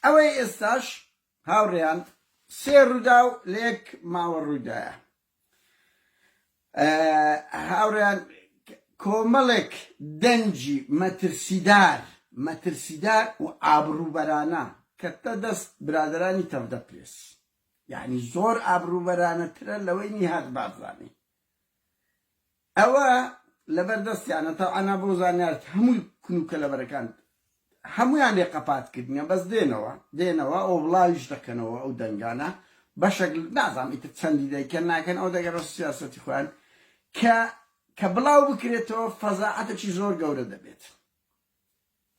ئەوەی ئێستاش هاوڕێیان سێ ڕووداو لە یەک ماوە ڕوویدایە. هاوڕێیان کۆمەڵێک دەنگی مەترسیدار مەترسیدار و ئابڕووبەرانە کەتە دەست برادەرانی تەڤدە پرێس یانی زۆر ئابڕووبەرانەترە لەوەی نیهاد بارزانی ئەوە لەبەر دەستیانە تەبعەن بۆ زانیارت هەمووی کون و کەلەبەرەکان هەموویان لێ قەپات کردنە بەس دێنەوە دێنەوە ئەو بڵاویش دەکەنەوە ئەو دەنگانە بەشێک نازانم ئیتر چەندی دەیکەن ناکەن ئەو دەگەڕە سیاسەتی خۆیان کە کە بڵاو بکرێتەوە فەزاعەتێکی زۆر گەورە دەبێت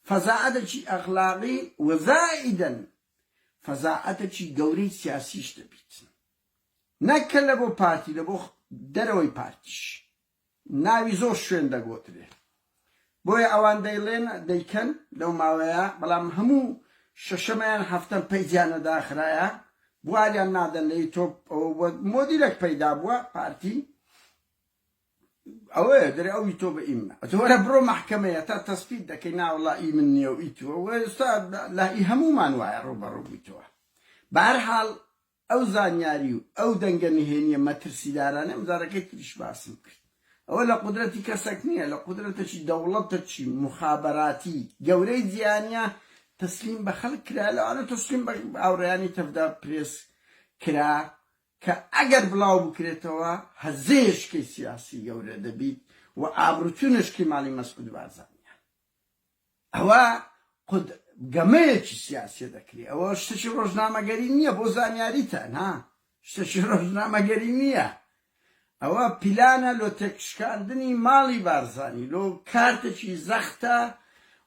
فەزاعەتێکی ئەخلاقی وزائیدەن فەزاعەتێکی گەورەی سیاسیش دەبیت نەک کە لە بۆ پارتی لە بۆ دەرەوەی پارتیش ناوی زۆر شوێن دەگۆترێ بۆیە ئەوان دەیڵێن دەیکەن لەو ماوەیە بەڵام هەموو شەشەمەیان هەفتەم پەیجیانە داخرایە بواریان نادەن لە یوتۆب ئەوە مۆدیلێک پەیدا بووە پارتی ئەوەیە دەرێ ئەو یوتۆبە ئی منە ئەتۆ وەرە بڕۆ مەحکەمەیە تا تەسپیت دەکەی ناوەڵا ئی من نییە و ئی تۆ ئێستا لە ئی هەموومان وایە ڕووبەڕوو بوویتەوە بەهەرحاڵ ئەو زانیاری و ئەو دەنگە نهێنیە مەترسیدارانەی ئەم جارەکەی تریش باسم کرد ئەوە لە قودرەتی کەسەک نیە لە قودرەتەکی دەوڵەتەکی موخابەراتی گەورەی جیهانیە تەسلیم بە خەلک کرا لەوانە تەسلیم بە هاوڕێیانی تەڤدا پرێس کرا کە ئەگەر بڵاو بکرێتەوە هەزەیەشکەی سیاسی گەورە دەبیت و ئابڕوچونەشکەی ماڵی مەسعود بارزانیە. ئەوە قود گەمەیەکی سیاسیە دەکرێ ئەوە شتێکی ڕۆژنامەگەری نییە بۆ زانیاریتان ها شتێکی ڕۆژنامەگەری نییە ئەوە پیلانە لۆ تێکشکاندنی ماڵی بارزانی لۆ کارتێکی زەختە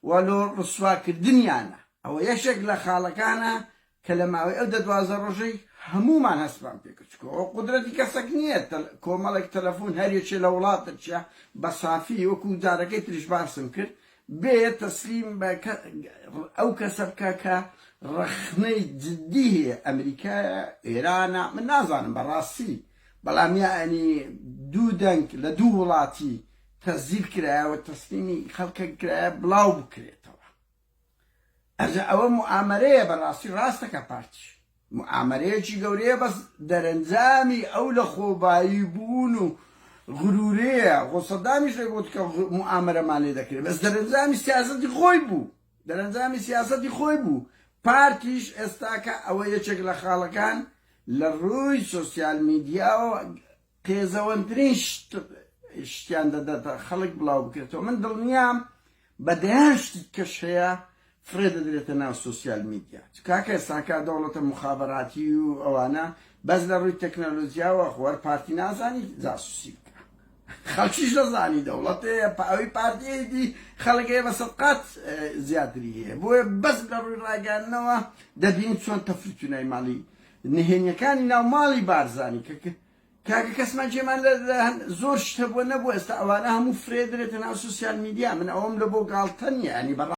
و لۆ ڕسواکردنیانە ئەوە یەکێک لە خاڵەکانە کە لە ماوەی ئەو دە 12 ڕۆژەی هەموومان هەستمان پێکرد چکۆ ئەوە قودرەتی کەسەک نییە کۆمەڵێک تەلەفۆن هەر یەکێ لە وڵاتەکیا بە سافی وەکو جارەکەی تریش باسم کرد بێ تەسلیم بە ئەو کەسە بکە کە ڕەخنەی جدی هەیە ئەمریکایە ئێرانە من نازانم بەڕاستی بەڵام یەعنی دوو دەنگ لە دوو وڵاتی تەسجیل کرایە و تەسلیمی خەڵکە کرایە بڵاو بکرێتەوە ئەجا ئەوە موئامەرەیە بەڕاستی ڕاستەکە پارتی موئامەرەیەکی گەورەیە بەس دەرەنجامی ئەو لە خۆبایی بوون و غرورەیە خۆ سەدامیش دەگوت کە موئامەرەمان لێ دەکرێت بەس دەرەنجامی سیاسەتی خۆی بوو دەرەنجامی سیاسەتی خۆی بوو پارتیش ئێستاکە ئەوە یەکێک لە خاڵەکان لە ڕووی سۆسیال میدیاوە قێزەوەنترین شت شتیان دەداتە خەڵک بڵاو بکرێتەوە من دڵنیام بە دەیان شتی کەش هەیە فڕێ دەدرێتە ناو سۆسیال میدیا کاکە ئێستاکە دەوڵەتە مخابراتی و ئەوانە بەس لە ڕووی تەکنەلۆجیاوە خۆر پارتی نازانی جاسوسی بکە خەڵکیش دەزانی دەوڵەتەیە ئەوی پارتیەتی خەڵک هەیە بە سەد قات زیاتری هەیە بۆیە بەس لە ڕووی ڕاگەیاندنەوە دەبین چۆن تەفرتونای ماڵی نهێنیەکانی ناو ماڵی بارزانی کە کاکە کەسمان جێمان لە زۆر شت هەبووە نەبووە ئێستا ئەوانە هەموو فرێ درێتە ناو سوسیال میدیا من ئەوەم لە بۆ گاڵتە نییە ینی بەڕ.